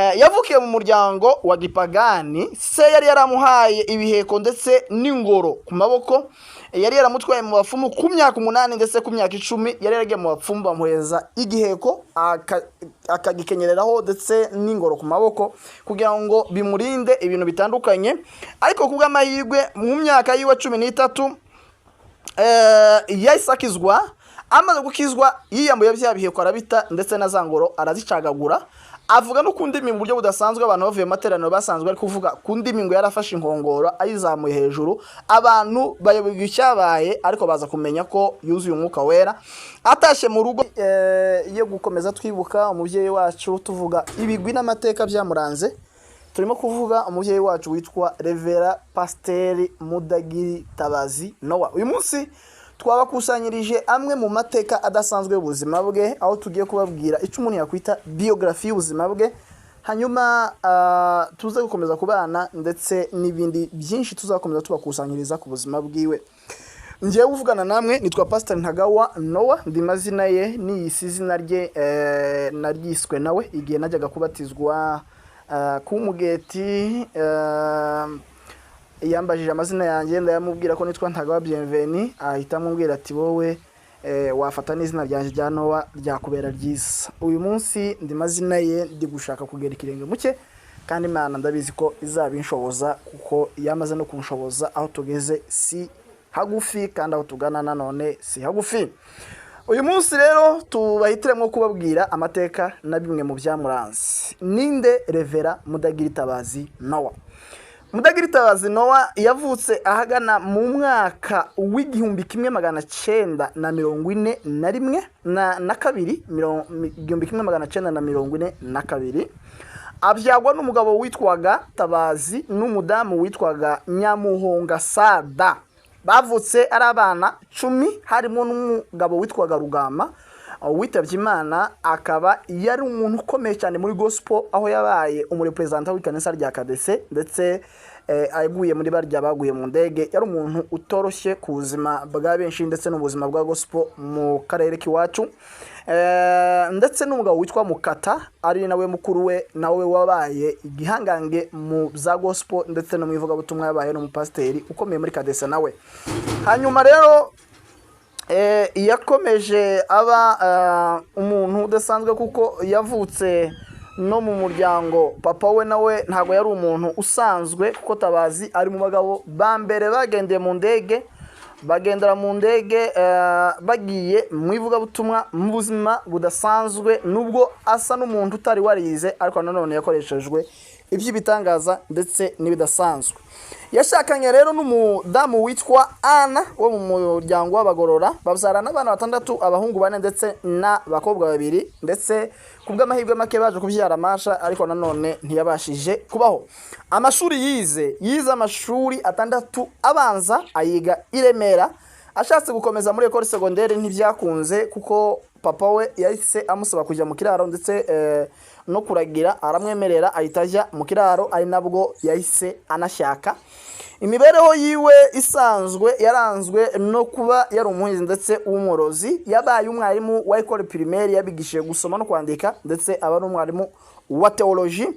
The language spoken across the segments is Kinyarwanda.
Yavukiye mu muryango wa gipagani. Se yari yaramuhaye ibiheko ndetse n'ingoro ku maboko. Yari yaramutwaye mu bapfumu ku myaka 8, ndetse ku myaka 10 yari yaragiye mu bapfumu, bamuhereza igiheko akagikenyereraho ndetse n'ingoro ku maboko kugira ngo bimurinde ibintu bitandukanye. Ariko ku bw'amahirwe, mu myaka yiwe 13 yahise akizwa. Amaze gukizwa, yiyambuye bya biheko arabita, ndetse na za ngoro arazicagagura, avuga no ku ndimi mu buryo budasanzwe. Abantu bavuye mu materaniro basanzwe ari kuvuga ku ndimi, ngo yarafashe inkongoro ayizamuye hejuru, abantu bayoberwa icyabaye, ariko baza kumenya ko yuzuye Umwuka Wera. Atashye mu rugo, yo gukomeza twibuka umubyeyi wacu, tuvuga ibigwi n'amateka byamuranze. Turimo kuvuga umubyeyi wacu witwa Reverend Pasiteri Mudagiri Tabazi Nowa. Uyu munsi twabakusanyirije amwe mu mateka adasanzwe y'ubuzima bwe, aho tugiye kubabwira icyo umuntu yakwita biographie y'ubuzima bwe. Hanyuma tuze gukomeza kubana ndetse n'ibindi byinshi tuzakomeza tubakusanyiriza ku buzima bwiwe. Ngewe uvugana namwe nitwa Pastor Ntagawa Nowa. Ndi mazina ye niyise izina rye, naryiswe nawe igihe najyaga kubatizwa ku mugeti. Yambajije amazina yanjye, ndayamubwira ko nitwa Ntagawa Bienvenu. Ahita amubwira ati: "Wowe wafata n'izina ryanjye rya Nowa, ryakubera ryiza." Uyu munsi ndi mazina ye, ndi gushaka kugera ikirenge muke, kandi Imana ndabizi ko izabinshoboza, kuko yamaze no kunshoboza. Aho tugeze si hagufi, kandi aho tugana nanone si hagufi. Uyu munsi rero tubahitiremo kubabwira amateka na bimwe mu byamuranze. Ninde Reverend Mudagiri Tabazi Nowa? Mudagiri Tabazi Nowa yavutse ahagana mu mwaka w'1941 na kabiri, 1942. Abyagwa n'umugabo witwaga Tabazi n'umudamu witwaga Nyamuhonga Sada. Bavutse ari abana 10, harimo n'umugabo witwaga Rugama witabye Imana, akaba yari umuntu ukomeye cyane muri gospel, aho yabaye umureperezanta w'ikanisa rya Kadese, ndetse aguye muri barya baguye mu ndege. Yari umuntu utoroshye ku buzima bwa benshi ndetse n'ubuzima bwa gospel mu karere k'iwacu. Ndetse n'umugabo witwa Mukata, ari nawe mukuru we, nawe wabaye igihangange mu za gospel ndetse no mu ivugabutumwa, yabaye n'umupasiteri ukomeye muri Kadese nawe. Hanyuma rero yakomeje aba umuntu udasanzwe, kuko yavutse no mu muryango. Papa we nawe ntabwo yari umuntu usanzwe, kuko Tabazi ari mu bagabo ba mbere bagendeye mu ndege, bagendera mu ndege bagiye mu ivugabutumwa mu buzima budasanzwe. Nubwo asa n'umuntu utari warize, ariko nanone yakoreshejwe iby'ibitangaza ndetse n'ibidasanzwe. Yashakanye rero n'umudamu witwa Ana wo mu muryango w'Abagorora, babyarana abana batandatu, abahungu bane ndetse n'abakobwa babiri. Ndetse ku bw'amahirwe make baje kubyara Amasha, ariko nanone ntiyabashije kubaho. Amashuri yize, yize amashuri atandatu abanza, ayiga i Remera. Ashatse gukomeza muri école secondaire ntibyakunze, kuko papa we yahise amusaba kujya mu kiraro ndetse no kuragira, aramwemerera, ahita ajya mu kiraro, ari nabwo yahise anashaka. Imibereho yiwe isanzwe yaranzwe no kuba yari umuhinzi ndetse w'umworozi. Yabaye umwarimu wa école primaire, yabigishije gusoma no kwandika, ndetse aba n'umwarimu wa théologie.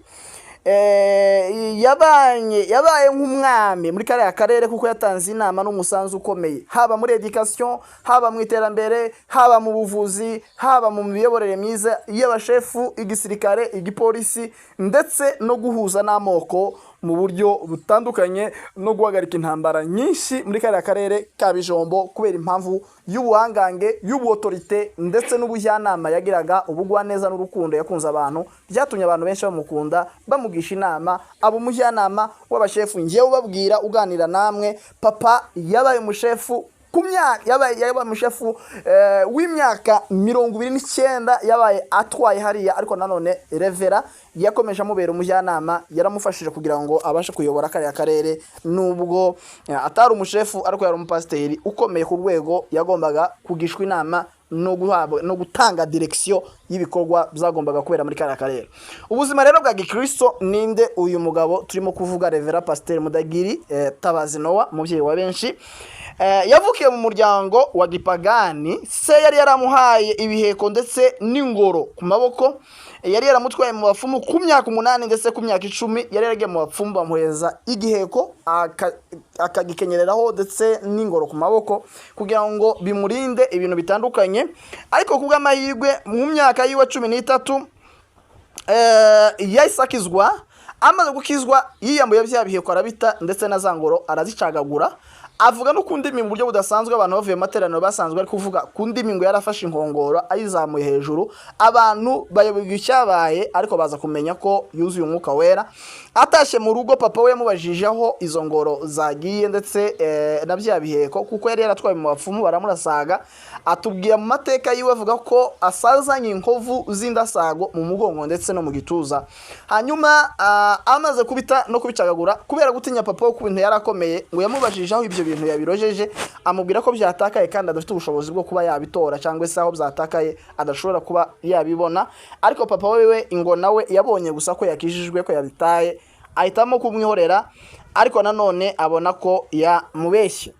Yabaye nk'umwami muri kariya karere, kuko yatanze inama n'umusanzu ukomeye, haba muri education, haba mu iterambere, haba mu buvuzi, haba mu miyoborere myiza y'abashefu, igisirikare, igipolisi, ndetse no guhuza n'amoko mu buryo butandukanye, no guhagarika intambara nyinshi muri kariya karere ka Bijombo, kubera impamvu y'ubuhangange, y'ubu-autorité ndetse n'ubujyanama yagiraga, ubugwaneza n'urukundo yakunze abantu, byatumye abantu benshi bamukunda, bamugisha inama, aba umujyanama w'abashefu. Ngewe ubabwira, uganira namwe, papa yabaye umushefu ku myaka, yabaye umushefu w'imyaka 29 yabaye atwaye hariya. Ariko nanone Reverend yakomeje amubera umujyanama, yaramufashije kugira ngo abashe kuyobora kariya karere. Nubwo atari umushefu, ariko yari umupasiteri ukomeye ku rwego yagombaga kugishwa inama no guhabwa no gutanga direction y'ibikorwa byagombaga kubera muri kariya karere. Ubuzima rero bwa gikristo. Ninde uyu mugabo turimo kuvuga, Reverend Pasiteri Mudagiri Tabazi Nowa, umubyeyi wa benshi? Yavukiye mu muryango wa gipagani, se yari yaramuhaye ibiheko ndetse n'ingoro ku maboko, yari yaramutwaye mu bapfumu ku myaka 8 ndetse ku myaka 10 yari yaragiye mu bapfumu bamuheza igiheko akagikenyereraho ndetse n'ingoro ku maboko kugira ngo bimurinde ibintu bitandukanye. Ariko kubw'amahirwe mu myaka yiwe 13 yahise akizwa. Amaze gukizwa yiyambuye bya biheko arabita ndetse na za ngoro arazicagagura, avuga no ku ndimi mu buryo budasanzwe. Abantu bavuye mu materaniro basanzwe ari kuvuga ku ndimi, ngo yarafashe inkongoro ayizamuye hejuru, abantu bayoberwa icyabaye, ariko baza kumenya ko yuzuye umwuka wera. Atashye mu rugo papa we yamubajije aho izo ngoro zagiye ndetse na bya biheko, kuko yari yaratwaye mu bapfumu baramurasaga. Atubwira mu mateka yiwe avuga ko asazanye inkovu z'indasago mu mugongo ndetse no mu gituza. Hanyuma amaze kubita no kubicagagura kubera gutinya papa we ku bintu yarakomeye, ngo yamubajije aho ibyo bintu yabirojeje, amubwira ko byatakaye kandi adafite ubushobozi bwo kuba yabitora cyangwa se aho byatakaye adashobora kuba yabibona. Ariko papa wewe ngo nawe yabonye gusa ko yakijijwe, ko yabitaye, ahitamo kumwihorera, ariko nanone abona ko yamubeshye.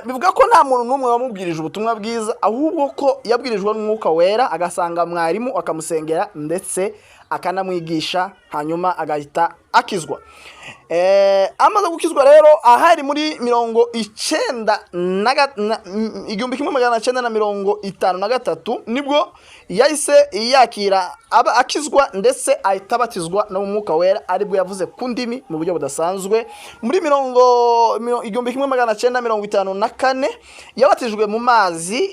Bivuga ko nta muntu n'umwe wamubwirije ubutumwa bwiza, ahubwo ko yabwirijwe n'umwuka wera, agasanga mwarimu akamusengera ndetse akanamwigisha, hanyuma agahita akizwa. Amaze gukizwa rero ahari muri 1953 nibwo yahise yakira aba akizwa ndetse ahita abatizwa no mu mwuka wera, aribwo yavuze ku ndimi mu buryo budasanzwe. Muri 1954 yabatijwe mu mazi,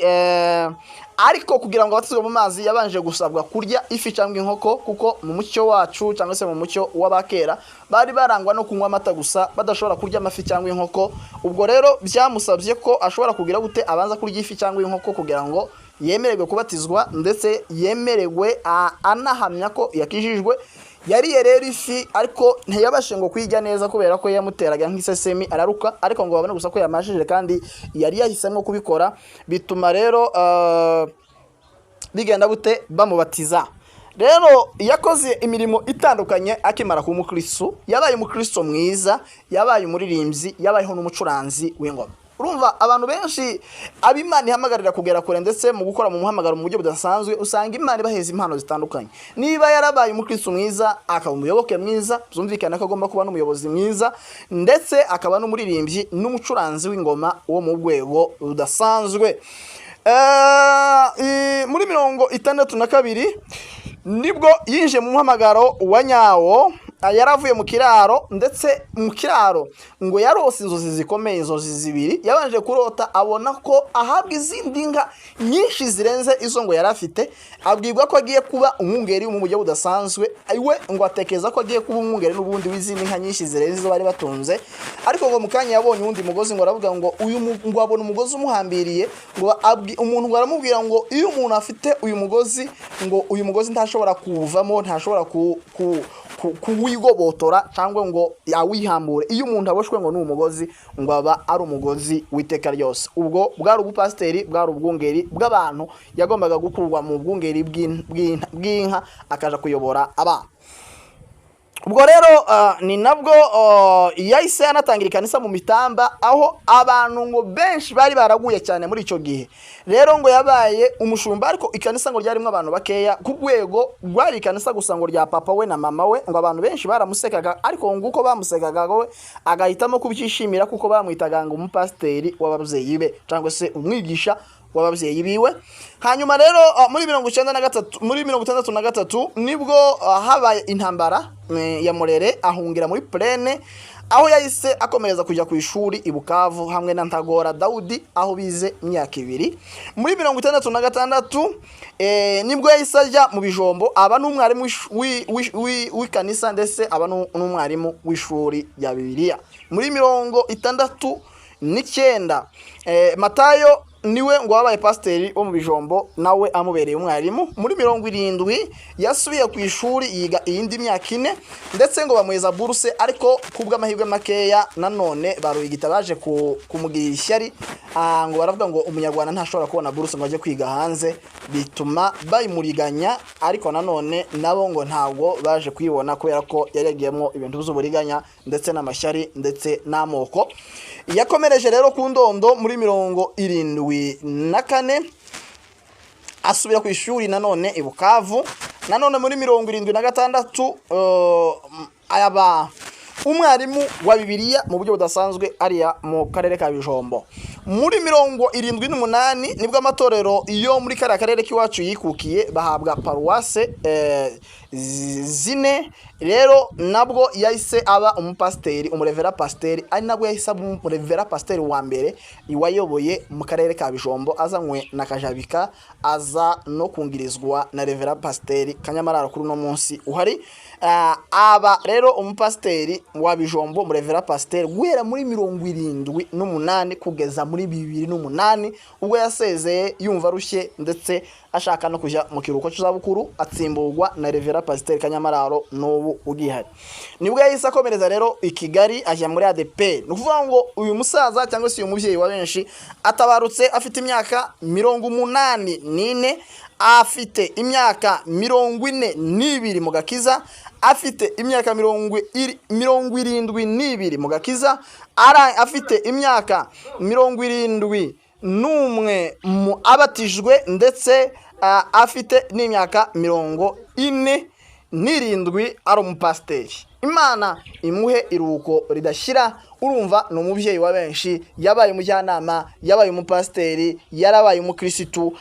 ariko kugira ngo abatizwe mu mazi yabanje gusabwa kurya ifi cyangwa inkoko, kuko mu mucyo wacu cyangwa se mu mucyo w'abakera bari barangwa no kunywa amata gusa, badashobora kurya amafi cyangwa inkoko. Ubwo rero byamusabye ko ashobora kugira gute abanza kurya ifi cyangwa inkoko kugira ngo yemererwe kubatizwa ndetse yemererwe anahamya ko yakijijwe. Yariye rero ifi ariko ntiyabashe ngo kuyirya neza kubera ko yamuteraga nk'isesemi araruka, ariko ngo babone gusa ko yamashije kandi yari yahisemo kubikora, bituma rero bigenda gute bamubatiza. Rero yakoze imirimo itandukanye akimara kuba umukristo, yabaye umukristo mwiza, yabaye umuririmbyi, yabayeho n'umucuranzi w'ingoma. Urumva abantu benshi ab'Imana ihamagarira kugera kure ndetse mu gukora mu muhamagaro mu buryo budasanzwe, usanga Imana ibaheza impano zitandukanye. Niba yarabaye umukristo mwiza, akaba umuyoboke mwiza, byumvikana ko agomba kuba n'umuyobozi mwiza, ndetse akaba n'umuririmbyi n'umucuranzi w'ingoma wo mu rwego rudasanzwe. Muri 62 nibwo yinjiye mu muhamagaro wa nyawo. Yaravuye mu kiraro, ndetse mu kiraro ngo yarose inzozi zikomeye, inzozi zibiri. Yabanje kurota abona ko ahabwa izindi nka nyinshi zirenze izo ngo yari afite, abwirwa ko agiye kuba umwungeri mu buryo budasanzwe. We ngo atekereza ko agiye kuba umwungeri n'ubundi w'izindi nka nyinshi zirenze izo bari batunze, ariko ngo mu kanya yabonye uwundi mugozi, ngo aravuga ngo uyu ngo abona umugozi umuhambiriye, ngo umuntu ngo aramubwira ngo iyo umuntu afite uyu mugozi, ngo uyu mugozi ntashobora kuwuvamo, ntashobora kuwigobotora cyangwa ngo yawihambure. Iyo umuntu aboshwe ngo ni umugozi, ngo aba ari umugozi w'iteka ryose. Ubwo bwari ubupasiteri, bwari ubwungeri bw'abantu, yagombaga gukurwa mu bwungeri bw'inka akaja kuyobora abantu. Ubwo rero ni nabwo yahise anatangira ikanisa mu Mitamba, aho abantu ngo benshi bari baraguye cyane muri icyo gihe. Rero ngo yabaye umushumba, ariko ikanisa ngo ryarimo abantu bakeya, ku rwego rwari ikanisa gusa ngo rya papa we na mama we, ngo abantu benshi baramusekaga, ariko nguko bamusekaga we agahitamo kubyishimira, kuko bamwitaga ngo umupasiteri w'ababyeyi be cyangwa se umwigisha w'ababyeyi biwe. Hanyuma rero muri 93 muri 63 nibwo habaye intambara ya Murere, ahungira muri Plene, aho yahise akomereza kujya ku ishuri i Bukavu hamwe na Ntagora Daudi, aho bize imyaka 2. Muri 66 nibwo yahise ajya mu Bijombo, aba n'umwarimu w'ikanisa ndetse aba n'umwarimu w'ishuri rya Bibiliya. Muri 69 Matayo niwe ngo wabaye pasiteri wo mu Bijombo, nawe amubereye umwarimu. Muri 70 yasubiye ku ishuri yiga iyindi myaka 4, ndetse ngo bamuheza buruse, ariko kubw'amahirwe makeya nanone baruhigita baje kumugirira ishyari, ngo baravuga ngo umunyarwanda ntashobora kubona buruse ngo ajye kwiga hanze, bituma bayimuriganya, ariko nanone nabo ngo ntabwo baje kuyibona kubera ko yari yagiyemo ibintu by'uburiganya ndetse n'amashyari ndetse n'amoko. Yakomereje rero ku Ndondo muri 74, asubira ku ishuri nanone i Bukavu. Nanone muri 76 aba umwarimu wa Bibiliya mu buryo budasanzwe ariya mu karere ka Bijombo. Muri 78 nibwo amatorero yo muri kariya karere k'iwacu yikukiye, bahabwa paruwase zine. Rero nabwo yahise aba umupasiteri, umurevera pasiteri, ari nabwo yahise aba umurevera pasiteri wa mbere wayoboye mu karere ka Bijombo, azanywe na Kajabika, aza no kungirizwa na revera pasiteri Kanyamarara kuri uno munsi uhari. Aba rero umupasiteri wa Bijombo, umurevera pasiteri, guhera muri 78 kugeza muri 2008, ubwo yasezeye yumva arushye ndetse ashaka no kujya mu kiruhuko cy'izabukuru, atsimburwa na revera pasiteri Kanyamararo n'ubu ugihari. Nibwo yahise akomereza rero i Kigali, ajya muri ADEPR. Ni ukuvuga ngo uyu musaza cyangwa se uyu mubyeyi wa benshi atabarutse afite imyaka 84, afite imyaka 42 mu gakiza, afite imyaka 72 mu gakiza, afite imyaka 71 mu abatijwe, ndetse afite n'imyaka 47 ari umupasiteri. Imana imuhe iruhuko ridashyira. Urumva ni umubyeyi wa benshi, yabaye umujyanama, yabaye umupasiteri, yarabaye umukirisitu,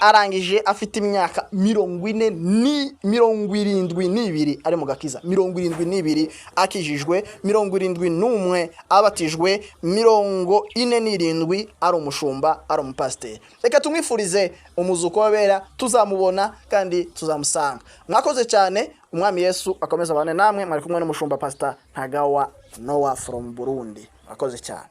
arangije afite imyaka 40 ni 72 ari mu gakiza, 72 akijijwe, 71 abatijwe, 47 ari umushumba, ari umupasiteri. Reka tumwifurize umuzuko w'abera, tuzamubona kandi tuzamusanga. Mwakoze cyane, Umwami Yesu akomeza abane namwe. Mwari kumwe n'umushumba Pastor Ntagawa Noah from Burundi. Mwakoze cyane.